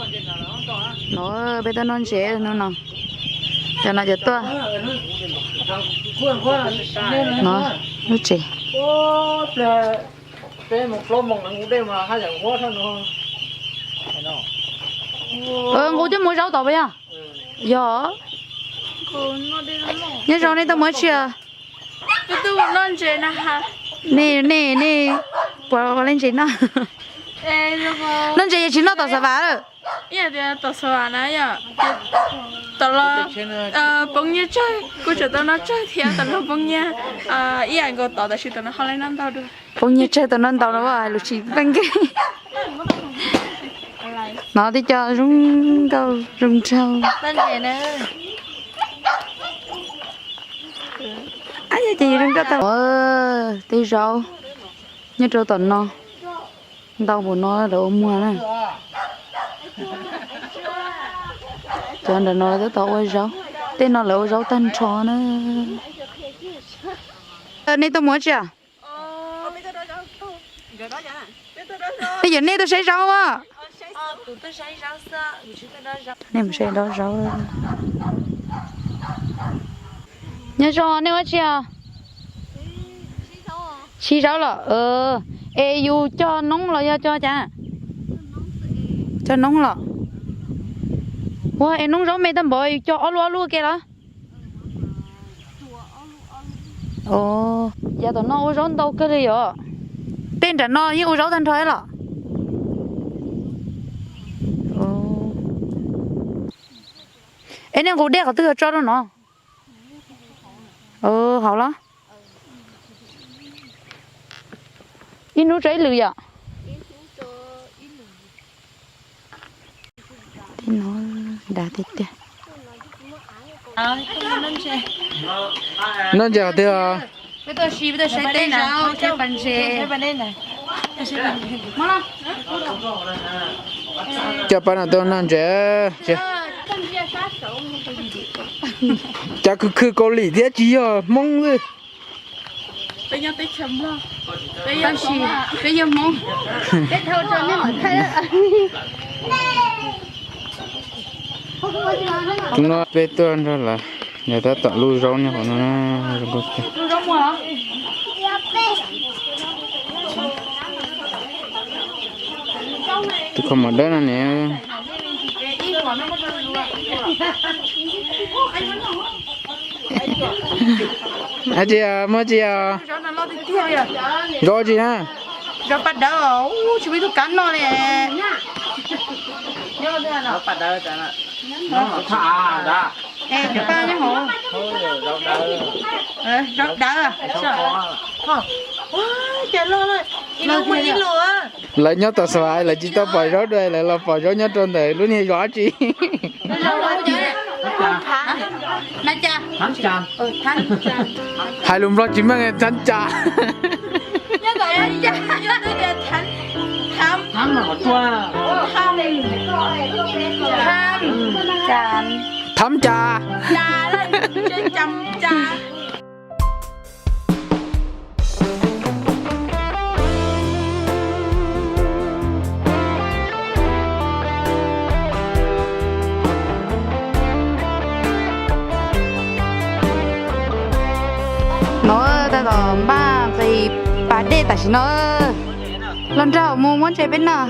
No, peb tuaj noj ntses hnub no. Cov no cov tuaj. No, lub tsev. Nqus coj mus ua zaub tod puas yog? Yog. Nyob zoo, nej tuaj mus ua dab tsi os? Nej, nej, nej puas ua li ntses noj? Noj ntses yog tsis noj tom xav vas lawm. Tom xav vas na yom, tom los poob nyiaj tsawg, kuj tseem tau noj tsawg thiab, tom no poob nyiaj ib yam nkaus tod, tab sis tom no ho li noj ntau dua. Poob nyiaj tsawg tau noj ntau no, hais lus tsis peej kiag. No tej co zoo nkauj zoo nraug. Ces zoo nkauj tau. Tej zaub nyob rau tom no, ntau npaum no lawv ua muag na. Cov nram no tab tom ua zaub, tej no lawv ua zaub tag nrho na. Nej tuaj mus dab tsi? Yog nej tuaj saib zaub a? Nej mus saib dob zaub. Nyob zoo, nej ua dab tsi os? Siv zaub los? Es yus cog noob los yog cog cas? Cog noob los? Ua es noob zaub me tag npaum, yus cog ob lub ob lub ke los? Yav tom no ua zaub ntau kawg li yom. Tej nram no yeej ua zaub tag nrho los? Es nej nqus dej qhov twg tso rau no? Hauv los? Ib hnub tso ib lwm yom? Tej no dav tiag tiag. Noj ntses qhov twg os? Coj pab no tuaj noj ntses. Cas khwv khwv Kaus Lim thiab tsis yog Hmoob xwb. Peb yog Hmoob. Hnub no peb tuaj nrog lawv, lawv tab tom luj zaub nyob qhov no. Tus kho mos dawb no ne. Dab tsi, muaj dab tsi os? Zaub tsi na? Zaub paj dawb, tsis muaj ib tug kab noj li. Zaub dawb. Lawv nyob tom xav vas lawv tsis tau pom zaub dua, lawv los pom zaub nyob rau ntawm lub niag zos dab tsi. Hais lus Nplog tsis meej, thab cas. Thab cas. No tab tom npaj nqis pas dej tam sim no. Los nrog mus muab ntses peb noj.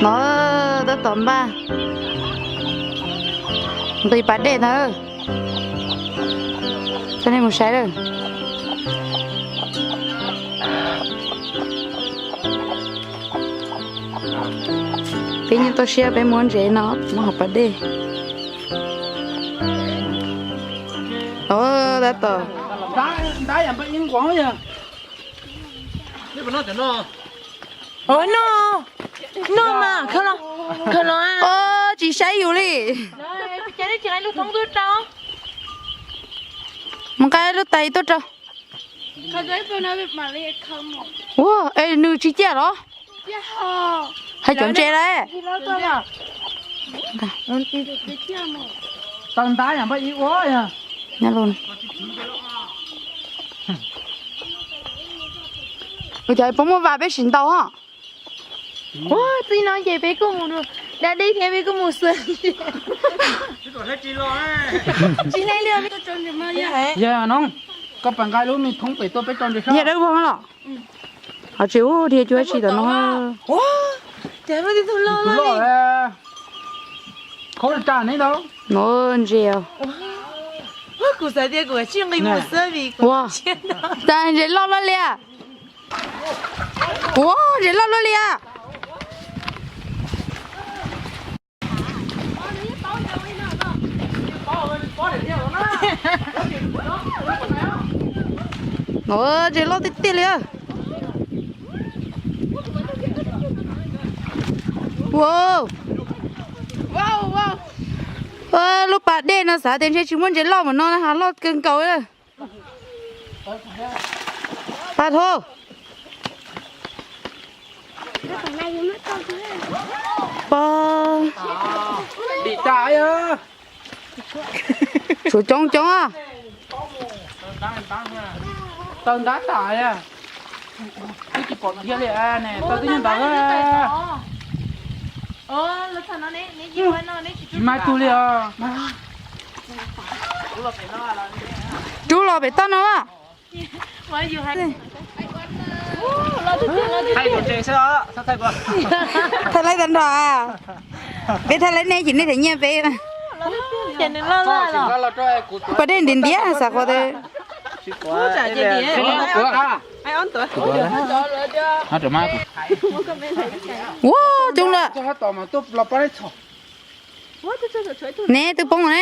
No tab tom npaj nqis pas dej ntag. Coj nej mus saib lawm. Peb nyob toj siab peb muab ntses no muab hauv pas dej. Tab tom noj, noj mas khaws los, khaws los. Tsis saib yus li. Mus nqa lub tais tuaj rau. Ua, es nws tsis ciaj los? Hais cov ntses lawm. Ua cas puas muaj vas peb sim ntaus ho? Ua, txij no ces peb kuj mus da dej thiab peb kuj mus xwb. Yog no, koj pab nqa lub me thoob pem tuaj peb tso ntses saib. Yog dawb vog los? Ho tsis ua dhia cuab tsi tom no. Tus loj, khaub tsa ne ntau. No ntses. Kuv xav tias kuv tsis nqis mus xwb vim kuv, ua, tas ntses loj luaj li. Ua, ntses loj luaj li a. Ua, ntses loj tiag tiag li. Ua, lub pas dej no xav tias ntshe tsis muaj ntses loj npaum no, loj kawg nkaus. Pas tho. Pas. Tshuav coob coob. Taw ntab tas. Twb tsis pom dhia li ne, taw twb nyob ntawd. Tsis mas tug li os. Rub los pem toj no. Thaij laib tag nrho. Peb thaij laib nej ces nej them nyiaj peb. Pas dej ntiav ntiav xav qhov tias. Ua, coob lawm. Ne twb poob ne.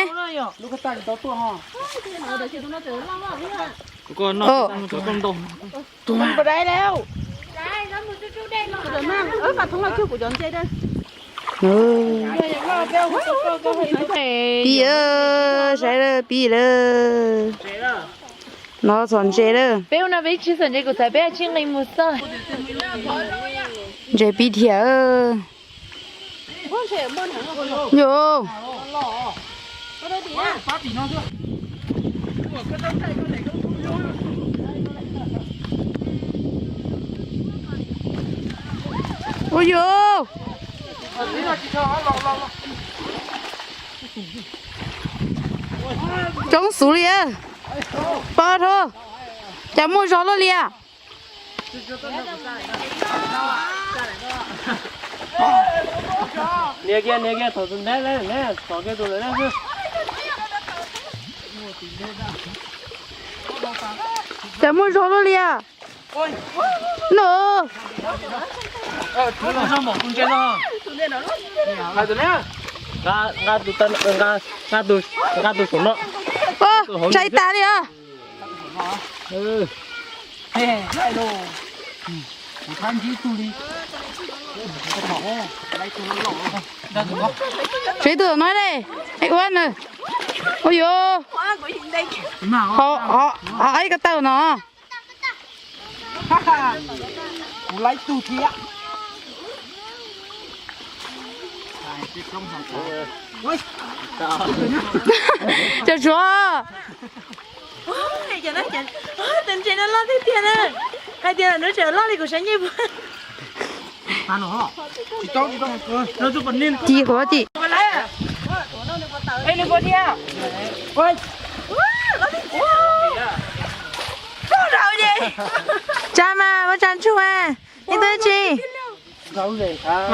Pib, saib lawm, pib lawm. No txhom ntses lawm. Peb ua no peb tsis txhom ntses, kuv txhais peb tsis nqis mus xwb. Ntses pib dhia. Yo. Ua yo. Coob xws li. Pab tho. Cas muaj zog luaj li a. Nias kiag, nias kiag thaum tus neb, neb txhom kiag tus lawm na. Cas muaj zog luaj li a. No. Nqa tus, nqa tus saum no. Ntshai tas li os. Tseb tus no ne, ua yuav, ho ib ko taw no. Kuv laib tug thiab. Cov Suav, tus ntses no loj tiag tiag na. Hais tias lawv tseem loj li kuv sab ncej puag. Ci qhuav ci. Tsa mas ua tsa ntsuag mas ib tug tsi.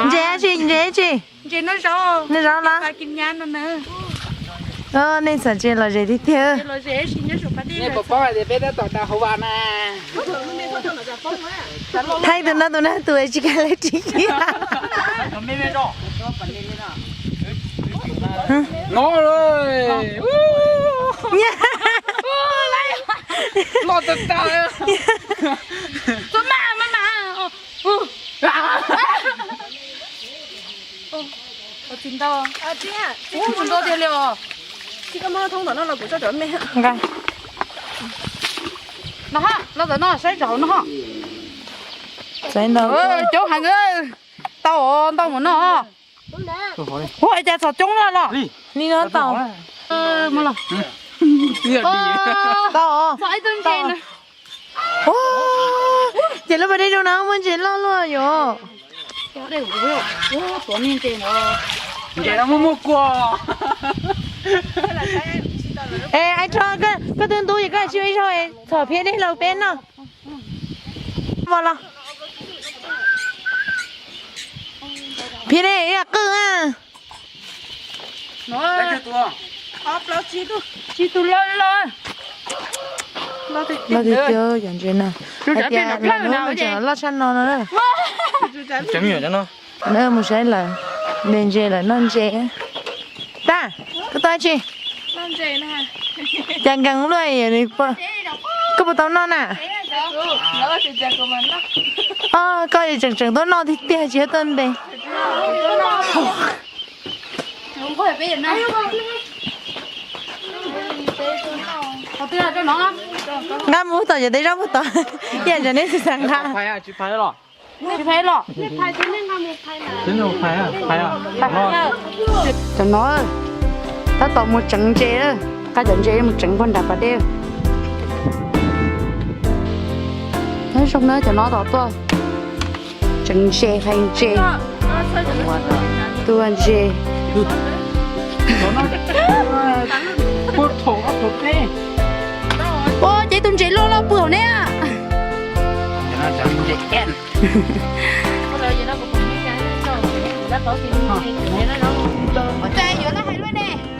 Ntses tsi, ntses tsi. Noj zaub los? Nej txhom ntses lom zem tiag tiag. Thaij tus no, tus no tus tsis kam lawv ris. Loj tas tas. Tsis ntau, tsis ntau tiag li os. No, los ntawm no saib rau hauv no. Coob heev, tau ntau mus no. Ua cas txhom coob no los? Li no tau. Tau. Ces lub pas dej zoo no muaj ntses loj luaj yom. Ntses no muaj muaj kua. Es Aib Rho, koj twb ntub es koj tsis ua ib zaug txhom phiab dej los peb noj. Los, phiab dej ib qwj a. Loj tiag tiag cov ntses no. Hais tias lawv muab mus tseem loj tshaj no no. Mus saib lawv de ntses lawm noj ntses. Tag, koj tuaj tsi? Cas nkees luaj, koj puas tau noj na? Koj tseem tseem tuaj noj tiag tiag tsis yog tuaj ntes. Nqa mus tom cov teb zaub puag tod, ib yam ntshe neb tsis xav nqa. Cov no tab tom mus tseev ntses, nqa cov ntses mus tseev puag nram pas dej. Nyob zoo na, cov no tom tuaj tseev ntses, hais ntses, tua ntses. Ua ces tus ntses loj loj puag ne.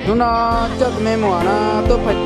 Hnub no coj tus me muam no tuaj phais.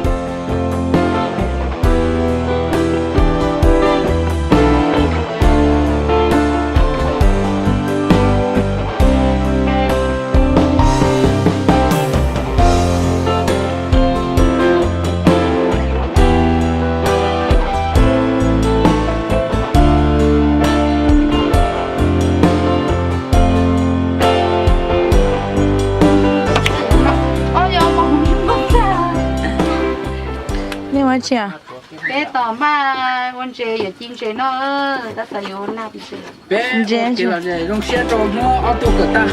Nej ua tsi? Peb tos maj ua ntses, yuav ci ntses no, tab sis yuav ua naj ntses. Peb ua ke los zoo siab rau hnub ob tug kawm tag.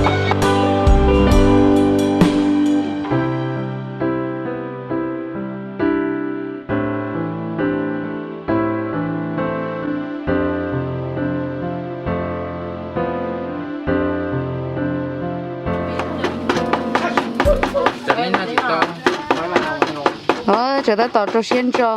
Tseem tab tom rau siab ntso.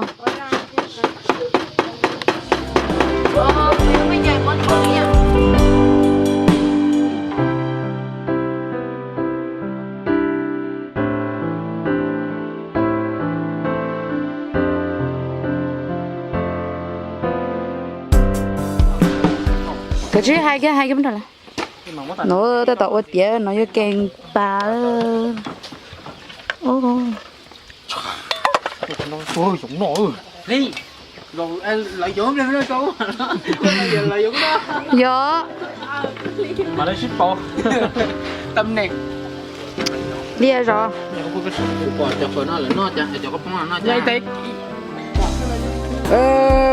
Kav tsij hais kiag, hais kiag lawm. No tab tom ua tiav no yuav kees pas. Yog. Liaj zos.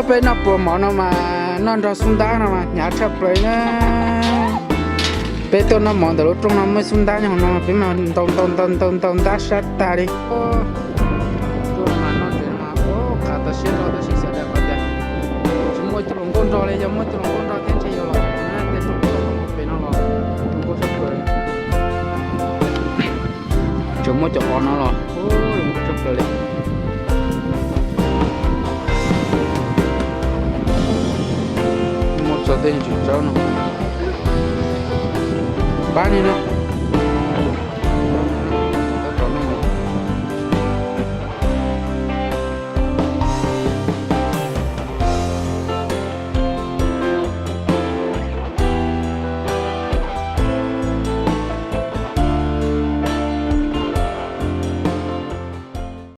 Peb noj puas mov no mas noj nrog xub ntab no mas hnyav tshaj plaws na. Peb tuaj noj mov ntawm lub rooj no muaj xub ntab nyob hauv no, peb mas ntaus ntaus ntaus ntaus ntaus ntab sab tag li. Tuaj no mas noj ntses no mas qav tau siab nrho tab sis xav tias qhov tias tsis muaj cov hluas nkauj nrog li, yog muaj cov hluas nkauj nrog thiab ntshe yuav los tej rooj pem no los nkauj sab plaws. Tsuas muab cov qos no los, ub, zoo nkauj tshaj plaws li. Muab txog tej tswm tsawb no. Pab li na.